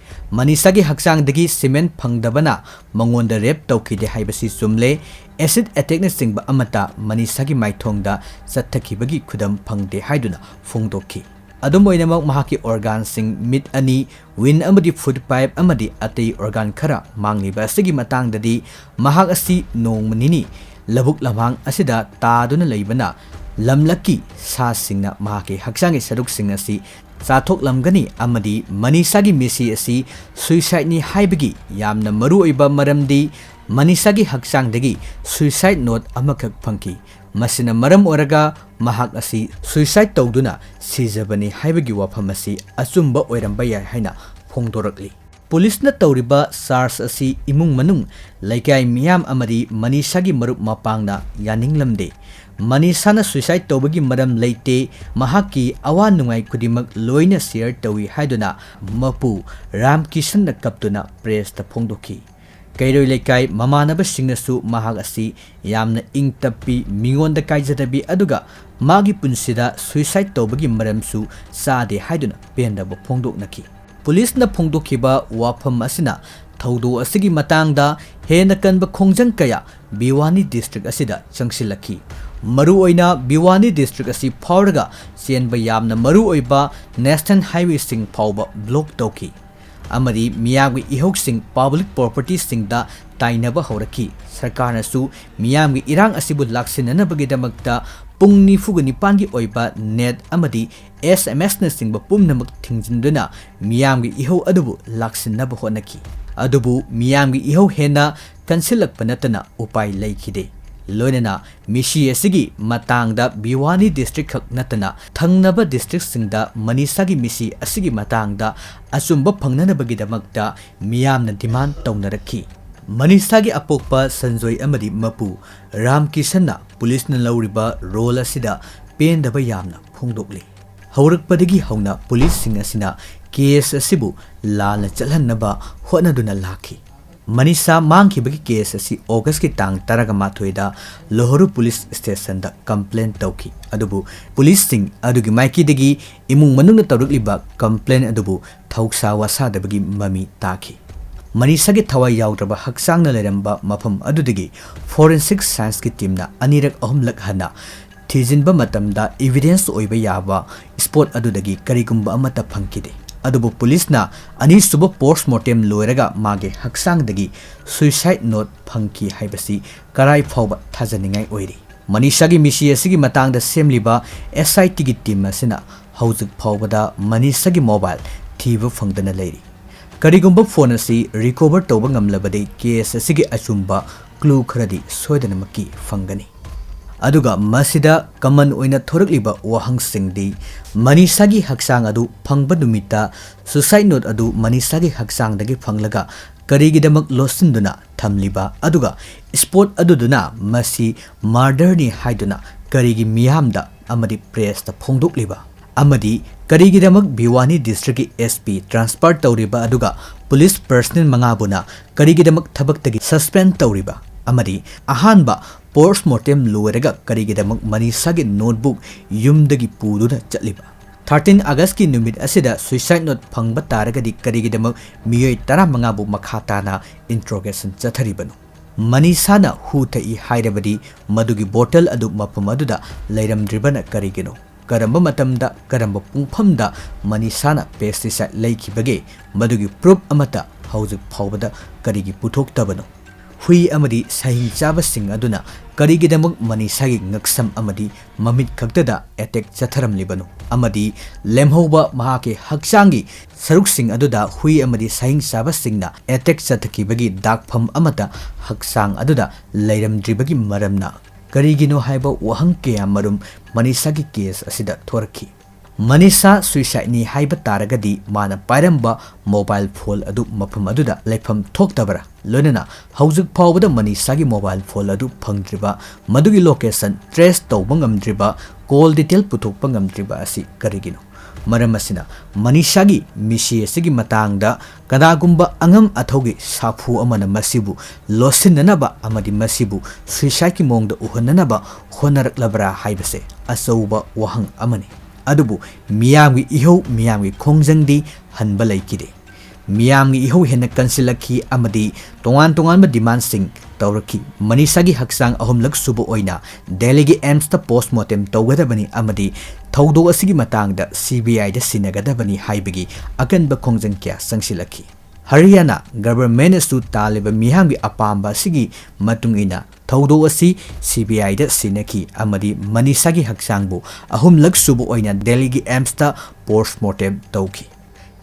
ꯃꯅꯤꯁꯥꯒꯤ ꯍꯛꯆꯥꯡꯗꯒꯤ ꯁꯤꯃꯦꯟ ꯐꯪꯗꯕꯅ ꯃꯉꯣꯟꯗ ꯔꯦꯞ ꯇꯧꯈꯤꯗꯦ ꯍꯥꯏꯕꯁꯤ ꯆꯨꯝꯂꯦ꯫ ꯑꯦꯁꯤꯗ ꯑꯦꯇꯦꯛꯅꯆꯤꯡꯕ ꯑꯃꯠꯇ ꯃꯅꯤꯁꯥꯒꯤ ꯃꯥꯏꯊꯣꯡꯗ ꯆꯠꯊꯈꯤꯕꯒꯤ ꯈꯨꯗꯝ ꯐꯪꯗꯦ ꯍꯥꯏꯗꯨꯅ ꯐꯣꯡꯗꯣꯛꯈꯤ꯫ ꯑꯗꯨꯝ ꯑꯣꯏꯅꯃꯛ, ꯃꯍꯥꯛꯀꯤ ꯑꯣꯔꯒꯥꯟꯁꯤꯡ, ꯃꯤꯠ ꯑꯅꯤ, ꯋꯤꯟ ꯑꯃꯗꯤ ꯐꯨꯠ ꯄꯥꯏꯞ ꯑꯃꯗꯤ ꯑꯇꯩ ꯑꯣꯔꯒꯥꯟ ꯈꯔ ꯃꯥꯡꯂꯤꯕ ꯑꯁꯤꯒꯤ ꯃꯇꯥꯡꯗꯗꯤ ꯃꯍꯥꯛ ꯑꯁꯤ ꯅꯣꯡꯃ ꯅꯤꯅꯤ ꯂꯧꯕꯨꯛ ꯂꯝꯍꯥꯡ ꯑꯁꯤꯗ ꯇꯥꯗꯨꯅ ꯂꯩꯕꯅ ꯂꯝꯂꯛꯀꯤ ꯁꯥꯁꯤꯡꯅ ꯃꯍꯥꯛꯀꯤ ꯍꯛꯆꯥꯡꯒꯤ ꯁꯔꯨꯛꯁꯤꯡ ꯑꯁꯤ ꯆꯥꯊꯣꯛꯂꯝꯒꯅꯤ ꯑꯃꯗꯤ ꯃꯅꯤꯁꯥꯒꯤ ꯃꯤꯁꯤ ꯑꯁꯤ ꯁꯨꯏꯁꯥꯏꯗꯅꯤ ꯍꯥꯏꯕꯒꯤ ꯌꯥꯝꯅ ꯃꯔꯨꯑꯣꯏꯕ ꯃꯔꯝꯗꯤ ꯃꯅꯤꯁꯥꯒꯤ ꯍꯛꯆꯥꯡꯗꯒꯤ ꯁꯨꯏꯁꯥꯏꯗ ꯅꯣꯠ ꯑꯃꯈꯛ ꯐꯪꯈꯤ꯫ ꯃꯁꯤꯅ ꯃꯔꯝ ꯑꯣꯏꯔꯒ ꯃꯍꯥꯛ ꯑꯁꯤ ꯁꯨꯏꯁꯥꯏꯗ ꯇꯧꯗꯨꯅ ꯁꯤꯖꯕꯅꯤ ꯍꯥꯏꯕꯒꯤ ꯋꯥꯐꯝ ꯑꯁꯤ ꯑꯆꯨꯝꯕ ꯑꯣꯏꯔꯝꯕ ꯌꯥꯏ ꯍꯥꯏꯅ ꯐꯣꯡꯗꯣꯔꯛꯂꯤ꯫ ꯄꯨꯂꯤꯁꯅ ꯇꯧꯔꯤꯕ ꯁꯥꯔꯆ ꯑꯁꯤ ꯏꯃꯨꯡ ꯃꯅꯨꯡ, ꯂꯩꯀꯥꯏ ꯃꯤꯌꯥꯝ ꯑꯃꯗꯤ ꯃꯅꯤꯁꯥꯒꯤ ꯃꯔꯨꯞ ꯃꯄꯥꯡꯅ ꯌꯥꯅꯤꯡꯂꯝꯗꯦ꯫ ꯃꯅꯤꯁꯥꯅ ꯁꯨꯏꯁꯥꯏꯗ ꯇꯧꯕꯒꯤ ꯃꯔꯝ ꯂꯩꯇꯦ, ꯃꯍꯥꯛꯀꯤ ꯑꯋꯥ ꯅꯨꯡꯉꯥꯏ ꯈꯨꯗꯤꯡꯃꯛ ꯂꯣꯏꯅ ꯁꯤꯌꯔ ꯇꯧꯏ ꯍꯥꯏꯗꯨꯅ ꯃꯄꯨ ꯔꯥꯝ ꯀꯤꯁꯟꯅ ꯀꯞꯇꯨꯅ ꯄ꯭ꯔꯦꯁꯇ ꯐꯣꯡꯗꯣꯛꯈꯤ꯫ ꯀꯩꯔꯣꯏ ꯂꯩꯀꯥꯏ ꯃꯃꯥꯟꯅꯕꯁꯤꯡꯅꯁꯨ ꯃꯍꯥꯛ ꯑꯁꯤ ꯌꯥꯝꯅ ꯏꯪ ꯇꯞꯄꯤ, ꯃꯤꯉꯣꯟꯗ ꯀꯥꯏꯖꯗꯕꯤ, ꯑꯗꯨꯒ ꯃꯥꯒꯤ ꯄꯨꯟꯁꯤꯗ ꯁꯨꯏꯁꯥꯏꯗ ꯇꯧꯕꯒꯤ ꯃꯔꯝꯁꯨ ꯆꯥꯗꯦ ꯍꯥꯏꯗꯨꯅ ꯄꯦꯟꯗꯕ ꯐꯣꯡꯗꯣꯛꯅꯈꯤ꯫ ꯄꯨꯂꯤꯁꯅ ꯐꯣꯡꯗꯣꯛꯈꯤꯕ ꯋꯥꯐꯝ ꯑꯁꯤꯅ ꯊꯧꯗꯣꯛ ꯑꯁꯤꯒꯤ ꯃꯇꯥꯡꯗ ꯍꯦꯟꯅ ꯀꯟꯕ ꯈꯣꯡꯖꯪ ꯀꯌꯥ ꯚꯤꯋꯥꯅꯤ ꯗꯤꯁꯇ꯭ꯔꯤꯛ ꯑꯁꯤꯗ ꯆꯪꯁꯤꯜꯂꯛꯈꯤ꯫ ꯃꯔꯨꯑꯣꯏꯅ ꯚꯤꯋꯥꯅꯤ ꯗꯤꯁꯇ꯭ꯔꯤꯛ ꯑꯁꯤ ꯐꯥꯎꯔꯒ ꯆꯦꯟꯕ ꯌꯥꯝꯅ ꯃꯔꯨꯑꯣꯏꯕ ꯅꯦꯁꯅꯦꯜ ꯍꯥꯏꯋꯦꯁꯤꯡ ꯐꯥꯎꯕ ꯕ꯭ꯂꯣꯛ ꯇꯧꯈꯤ꯫ ꯑꯃꯗꯤ ꯃꯤꯌꯥꯝꯒꯤ ꯏꯍꯧꯁꯤꯡ, ꯄꯕ꯭ꯂꯤꯛ ꯄ꯭ꯔꯣꯄꯔꯇꯤꯁꯤꯡꯗ ꯇꯥꯏꯅꯕ ꯍꯧꯔꯛꯈꯤ꯫ ꯁꯔꯀꯥꯔꯅꯁꯨ ꯃꯤꯌꯥꯝꯒꯤ ꯏꯔꯥꯡ ꯑꯁꯤꯕꯨ ꯂꯥꯛꯁꯤꯟꯅꯅꯕꯒꯤꯗꯃꯛꯇ ꯄꯨꯡ ꯅꯤꯐꯨꯒ ꯅꯤꯄꯥꯟꯒꯤ ꯑꯣꯏꯕ ꯅꯦꯠ ꯑꯃꯗꯤ ꯑꯦꯁ ꯑꯦꯝ ꯑꯦꯁꯅꯆꯤꯡꯕ ꯄꯨꯝꯅꯃꯛ ꯊꯤꯡꯖꯤꯟꯗꯨꯅ ꯃꯤꯌꯥꯝꯒꯤ ꯏꯍꯧ ꯑꯗꯨꯕꯨ ꯂꯥꯛꯁꯤꯟꯅꯕ ꯍꯣꯠꯅꯈꯤ꯫ ꯑꯗꯨꯕꯨ ꯃꯤꯌꯥꯝꯒꯤ ꯏꯍꯧ ꯍꯦꯟꯅ ꯀꯟꯁꯤꯜꯂꯛꯄ ꯅꯠꯇꯅ ꯎꯄꯥꯏ ꯂꯩꯈꯤꯗꯦ꯫ ꯂꯣꯏꯅꯅ ꯃꯤꯁꯤ ꯑꯁꯤꯒꯤ ꯃꯇꯥꯡꯗ ꯚꯤꯋꯥꯅꯤ ꯗꯤꯁꯇ꯭ꯔꯤꯛ ꯈꯛ ꯅꯠꯇꯅ ꯊꯪꯅꯕ ꯗꯤꯁꯇ꯭ꯔꯤꯛꯁꯤꯡꯗ ꯃꯅꯤꯁꯥꯒꯤ ꯃꯤꯁꯤ ꯑꯁꯤꯒꯤ ꯃꯇꯥꯡꯗ ꯑꯆꯨꯝꯕ ꯐꯪꯅꯅꯕꯒꯤꯗꯃꯛꯇ ꯃꯤꯌꯥꯝꯅ ꯗꯤꯃꯥꯟ ꯇꯧꯅꯔꯛꯈꯤ꯫ ꯃꯅꯤꯁꯥꯒꯤ ꯑꯄꯣꯛꯄ ꯁꯟꯖꯣꯏ ꯑꯃꯗꯤ ꯃꯄꯨ ꯔꯥꯝ ꯀꯤꯁꯟꯅ ꯄꯨꯂꯤꯁꯅ ꯂꯧꯔꯤꯕ ꯔꯣꯜ ꯑꯁꯤꯗ ꯄꯦꯟꯗꯕ ꯌꯥꯝꯅ ꯐꯣꯡꯗꯣꯛꯂꯤ꯫ ꯍꯧꯔꯛꯄꯗꯒꯤ ꯍꯧꯅ ꯄꯨꯂꯤꯁꯁꯤꯡ ꯑꯁꯤꯅ ꯀꯦꯁ ꯑꯁꯤꯕꯨ ꯂꯥꯟꯅ ꯆꯠꯍꯟꯅꯕ ꯍꯣꯠꯅꯗꯨꯅ ꯂꯥꯛꯈꯤ꯫ ꯃꯅꯤꯁꯥ ꯃꯥꯡꯈꯤꯕꯒꯤ ꯀꯦꯁ ꯑꯁꯤ ꯑꯣꯒꯁꯀꯤ ꯇꯥꯡ ꯇꯔꯥꯃꯥꯊꯣꯏꯗ ꯂꯣꯍꯔꯨ ꯄꯨꯂꯤꯁ ꯁ꯭ꯇꯦꯁꯟꯗ ꯀꯝꯄ꯭ꯂꯦꯟ ꯇꯧꯈꯤ꯫ ꯑꯗꯨꯕꯨ ꯄꯨꯂꯤꯁꯁꯤꯡ ꯑꯗꯨꯒꯤ ꯃꯥꯏꯀꯩꯗꯒꯤ ꯏꯃꯨꯡ ꯃꯅꯨꯡꯅ ꯇꯧꯔꯛꯂꯤꯕ ꯀꯝꯄ꯭ꯂꯦꯟ ꯑꯗꯨꯕꯨ ꯊꯧꯁꯥ ꯋꯥꯁꯥꯗꯕꯒꯤ ꯃꯃꯤ ꯇꯥꯈꯤ꯫ ꯃꯅꯤꯁꯥꯒꯤ ꯊꯋꯥꯏ ꯌꯥꯎꯗ꯭ꯔꯕ ꯍꯛꯆꯥꯡꯅ ꯂꯩꯔꯝꯕ ꯃꯐꯝ ꯑꯗꯨꯗꯒꯤ ꯐꯣꯔꯦꯟꯁꯤꯛ ꯁꯥꯏꯟꯁꯀꯤ ꯇꯤꯝꯅ ꯑꯅꯤꯔꯛ ꯑꯍꯨꯝꯂꯛ ꯍꯟꯅ ꯊꯤꯖꯤꯟꯕ ꯃꯇꯝꯗ ꯏꯚꯤꯗꯦꯟꯁ ꯑꯣꯏꯕ ꯌꯥꯕ ꯁ꯭ꯄꯣꯠ ꯑꯗꯨꯗꯒꯤ ꯀꯔꯤꯒꯨꯝꯕ ꯑꯃꯠꯇ ꯐꯪꯈꯤꯗꯦ꯫ ꯑꯗꯨꯕꯨ ꯄꯨꯂꯤꯁꯅ ꯑꯅꯤꯁꯨꯕ ꯄꯣꯁꯃꯣꯔꯇꯦꯝ ꯂꯣꯏꯔꯒ ꯃꯥꯒꯤ ꯍꯛꯆꯥꯡꯗꯒꯤ ꯁꯨꯏꯁꯥꯏꯗ ꯅꯣꯠ ꯐꯪꯈꯤ ꯍꯥꯏꯕꯁꯤ ꯀꯔꯥꯏ ꯐꯥꯎꯕ ꯊꯥꯖꯅꯤꯡꯉꯥꯏ ꯑꯣꯏꯔꯤ꯫ ꯃꯅꯤꯁꯥꯒꯤ ꯃꯤꯁꯤ ꯑꯁꯤꯒꯤ ꯃꯇꯥꯡꯗ ꯁꯦꯝꯂꯤꯕ ꯑꯦꯁ ꯑꯥꯏ ꯇꯤꯒꯤ ꯇꯤꯝ ꯑꯁꯤꯅ ꯍꯧꯖꯤꯛ ꯐꯥꯎꯕꯗ ꯃꯅꯤꯁꯥꯒꯤ ꯃꯣꯕꯥꯏꯜ ꯊꯤꯕ ꯐꯪꯗꯅ ꯂꯩꯔꯤ꯫ ꯀꯔꯤꯒꯨꯝꯕ ꯐꯣꯟ ꯑꯁꯤ ꯔꯤꯀꯣꯚꯔ ꯇꯧꯕ ꯉꯝꯂꯕꯗꯤ ꯀꯦꯁ ꯑꯁꯤꯒꯤ ꯑꯆꯨꯝꯕ ꯀ꯭ꯂꯨ ꯈꯔꯗꯤ ꯁꯣꯏꯗꯅꯃꯛꯀꯤ ꯐꯪꯒꯅꯤ꯫ ꯑꯗꯨꯒ ꯃꯁꯤꯗ common ꯑꯣꯏꯅ ꯊꯣꯔꯛꯂꯤꯕ ꯋꯥꯍꯪꯁꯤꯡꯗꯤ, ꯃꯅꯤꯁꯥꯒꯤ ꯍꯛꯆꯥꯡ ꯑꯗꯨ ꯐꯪꯕ ꯅꯨꯃꯤꯠꯇ suicide note ꯑꯗꯨ ꯃꯅꯤꯁꯥꯒꯤ ꯍꯛꯆꯥꯡꯗꯒꯤ ꯐꯪꯂꯒ ꯀꯔꯤꯒꯤꯗꯃꯛ ꯂꯣꯠꯁꯤꯟꯗꯨꯅ ꯊꯝꯂꯤꯕ? ꯑꯗꯨꯒ spot ꯑꯗꯨꯗꯅ ꯃꯁꯤ murderꯅꯤ ꯍꯥꯏꯗꯨꯅ ꯀꯔꯤꯒꯤ ꯃꯤꯌꯥꯝꯗ ꯑꯃꯗꯤ pressꯇ ꯐꯣꯡꯗꯣꯛꯂꯤꯕ? ꯑꯃꯗꯤ ꯀꯔꯤꯒꯤꯗꯃꯛ ꯚꯤꯋꯥꯅꯤ districtꯀꯤ S P transfer ꯇꯧꯔꯤꯕ ꯑꯗꯨꯒ police personnel ꯃꯉꯥꯕꯨꯅ ꯀꯔꯤꯒꯤꯗꯃꯛ ꯊꯕꯛꯇꯒꯤ suspend ꯇꯧꯔꯤꯕ? ꯑꯃꯗꯤ ꯑꯍꯥꯟꯕ post mortem ꯂꯣꯏꯔꯒ ꯀꯔꯤꯒꯤꯗꯃꯛ ꯃꯅꯤꯁꯥꯒꯤ notebook ꯌꯨꯝꯗꯒꯤ ꯄꯨꯗꯨꯅ ꯆꯠꯂꯤꯕ? Thirteen Augustꯀꯤ ꯅꯨꯃꯤꯠ ꯑꯁꯤꯗ suicide note ꯐꯪꯕ ꯇꯥꯔꯒꯗꯤ ꯀꯔꯤꯒꯤꯗꯃꯛ ꯃꯤꯑꯣꯏ ꯇꯔꯥꯃꯉꯥꯕꯨ ꯃꯈꯥ ꯇꯥꯅ interrogation ꯆꯠꯊꯔꯤꯕꯅꯣ? ꯃꯅꯤꯁꯥꯅ ꯍꯨ ꯊꯛꯏ ꯍꯥꯏꯔꯕꯗꯤ ꯃꯗꯨꯒꯤ bottle ꯑꯗꯨ ꯃꯐꯝ ꯑꯗꯨꯗ ꯂꯩꯔꯝꯗ꯭ꯔꯤꯕꯅ ꯀꯔꯤꯒꯤꯅꯣ? ꯀꯔꯝꯕ ꯃꯇꯝꯗ, ꯀꯔꯝꯕ ꯄꯨꯡꯐꯝꯗ ꯃꯅꯤꯁꯥꯅ pesticide ꯂꯩꯈꯤꯕꯒꯦ? ꯃꯗꯨꯒꯤ proof ꯑꯃꯠꯇ ꯍꯧꯖꯤꯛ ꯐꯥꯎꯕꯗ ꯀꯔꯤꯒꯤ ꯄꯨꯊꯣꯛꯇꯕꯅꯣ? ꯍꯨꯏ ꯑꯃꯗꯤ ꯁꯍꯤꯡ ꯆꯥꯕꯁꯤꯡ ꯑꯗꯨꯅ ꯀꯔꯤꯒꯤꯗꯃꯛ ꯃꯅꯤꯁꯥꯒꯤ ꯉꯛꯁꯝ ꯑꯃꯗꯤ ꯃꯃꯤꯠ ꯈꯛꯇꯗ attack ꯆꯠꯊꯔꯝꯂꯤꯕꯅꯣ? ꯑꯃꯗꯤ ꯂꯦꯝꯍꯧꯕ ꯃꯍꯥꯛꯀꯤ ꯍꯛꯆꯥꯡꯒꯤ ꯁꯔꯨꯛꯁꯤꯡ ꯑꯗꯨꯗ ꯍꯨꯏ ꯑꯃꯗꯤ ꯁꯍꯤꯡ ꯆꯥꯕꯁꯤꯡꯅ attack ꯆꯠꯊꯈꯤꯕꯒꯤ ꯗꯥꯛꯐꯝ ꯑꯃꯠꯇ ꯍꯛꯆꯥꯡ ꯑꯗꯨꯗ ꯂꯩꯔꯝꯗ꯭ꯔꯤꯕꯒꯤ ꯃꯔꯝꯅ ꯀꯔꯤꯒꯤꯅꯣ ꯍꯥꯏꯕ ꯋꯥꯍꯪ ꯀꯌꯥ ꯃꯔꯨꯝ ꯃꯅꯤꯁꯥꯒꯤ case ꯑꯁꯤꯗ ꯊꯣꯔꯛꯈꯤ꯫ ꯃꯅꯤꯁꯥ suicideꯅꯤ ꯍꯥꯏꯕ ꯇꯥꯔꯒꯗꯤ ꯃꯥꯅ ꯄꯥꯏꯔꯝꯕ mobile phone ꯑꯗꯨ ꯃꯐꯝ ꯑꯗꯨꯗ ꯂꯩꯐꯝ ꯊꯣꯛꯇꯕ꯭ꯔꯥ? ꯂꯣꯏꯅꯅ ꯍꯧꯖꯤꯛ ꯐꯥꯎꯕꯗ ꯃꯅꯤꯁꯥꯒꯤ mobile phone ꯑꯗꯨ ꯐꯪꯗ꯭ꯔꯤꯕ, ꯃꯗꯨꯒꯤ location trace ꯇꯧꯕ ꯉꯝꯗ꯭ꯔꯤꯕ, call detail ꯄꯨꯊꯣꯛꯄ ꯉꯝꯗ꯭ꯔꯤꯕ ꯑꯁꯤ ꯀꯔꯤꯒꯤꯅꯣ? ꯃꯔꯝ ꯑꯁꯤꯅ ꯃꯅꯤꯁꯥꯒꯤ ꯃꯤꯁꯤ ꯑꯁꯤꯒꯤ ꯃꯇꯥꯡꯗ ꯀꯅꯥꯒꯨꯝꯕ ꯑꯉꯝ ꯑꯊꯧꯒꯤ ꯁꯥꯐꯨ ꯑꯃꯅ ꯃꯁꯤꯕꯨ ꯂꯣꯠꯁꯤꯟꯅꯅꯕ ꯑꯃꯗꯤ ꯃꯁꯤꯕꯨ suicideꯀꯤ ꯃꯑꯣꯡꯗ ꯎꯍꯟꯅꯅꯕ ꯍꯣꯠꯅꯔꯛꯂꯕ꯭ꯔꯥ ꯍꯥꯏꯕꯁꯦ ꯑꯆꯧꯕ ꯋꯥꯍꯪ ꯑꯃꯅꯤ꯫ ꯑꯗꯨꯕꯨ ꯃꯤꯌꯥꯝꯒꯤ ꯏꯍꯧ, ꯃꯤꯌꯥꯝꯒꯤ ꯈꯣꯡꯖꯪꯗꯤ ꯍꯟꯕ ꯂꯩꯈꯤꯗꯦ꯫ ꯃꯤꯌꯥꯝꯒꯤ ꯏꯍꯧ ꯍꯦꯟꯅ ꯀꯟꯁꯤꯜꯂꯛꯈꯤ ꯑꯃꯗꯤ ꯇꯣꯉꯥꯟ ꯇꯣꯉꯥꯟꯕ demandꯁꯤꯡ ꯇꯧꯔꯛꯈꯤ꯫ ꯃꯅꯤꯁꯥꯒꯤ ꯍꯛꯆꯥꯡ ꯑꯍꯨꯝꯂꯛ ꯁꯨꯕ ꯑꯣꯏꯅ ꯗꯦꯜꯂꯤꯒꯤ AIIMSꯇ post mortem ꯇꯧꯒꯗꯕꯅꯤ ꯑꯃꯗꯤ ꯊꯧꯗꯣꯛ ꯑꯁꯤꯒꯤ ꯃꯇꯥꯡꯗ CBIꯗ ꯁꯤꯟꯅꯒꯗꯕꯅꯤ ꯍꯥꯏꯕꯒꯤ ꯑꯀꯟꯕ ꯈꯣꯡꯖꯪ ꯀꯌꯥ ꯆꯪꯁꯤꯜꯂꯛꯈꯤ꯫ ꯍꯔꯤꯌꯥꯅꯥ governmentꯅꯁꯨ ꯇꯥꯜꯂꯤꯕ ꯃꯤꯌꯥꯝꯒꯤ ꯑꯄꯥꯝꯕ ꯑꯁꯤꯒꯤ ꯃꯇꯨꯡ ꯏꯟꯅ ꯊꯧꯗꯣꯛ ꯑꯁꯤ CBIꯗ ꯁꯤꯟꯅꯈꯤ ꯑꯃꯗꯤ ꯃꯅꯤꯁꯥꯒꯤ ꯍꯛꯆꯥꯡꯕꯨ ꯑꯍꯨꯝꯂꯛ ꯁꯨꯕ ꯑꯣꯏꯅ ꯗꯦꯜꯂꯤꯒꯤ AIIMSꯇ post mortem ꯇꯧꯈꯤ꯫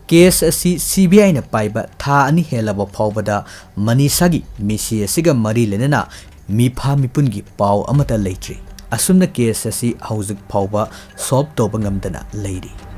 Case ꯑꯁꯤ CBIꯅ ꯄꯥꯏꯕ ꯊꯥ ꯑꯅꯤ ꯍꯦꯜꯂꯕ ꯐꯥꯎꯕꯗ ꯃꯅꯤꯁꯥꯒꯤ ꯃꯤꯁꯤ ꯑꯁꯤꯒ ꯃꯔꯤ ꯂꯩꯅꯅ ꯃꯤꯐꯥ ꯃꯤꯄꯨꯟꯒꯤ ꯄꯥꯎ ꯑꯃꯠꯇ ꯂꯩꯇ꯭ꯔꯤ꯫ ꯑꯁꯨꯝꯅ case ꯑꯁꯤ ꯍꯧꯖꯤꯛ ꯐꯥꯎꯕ solve ꯇꯧꯕ ꯉꯝꯗꯅ ꯂꯩꯔꯤ꯫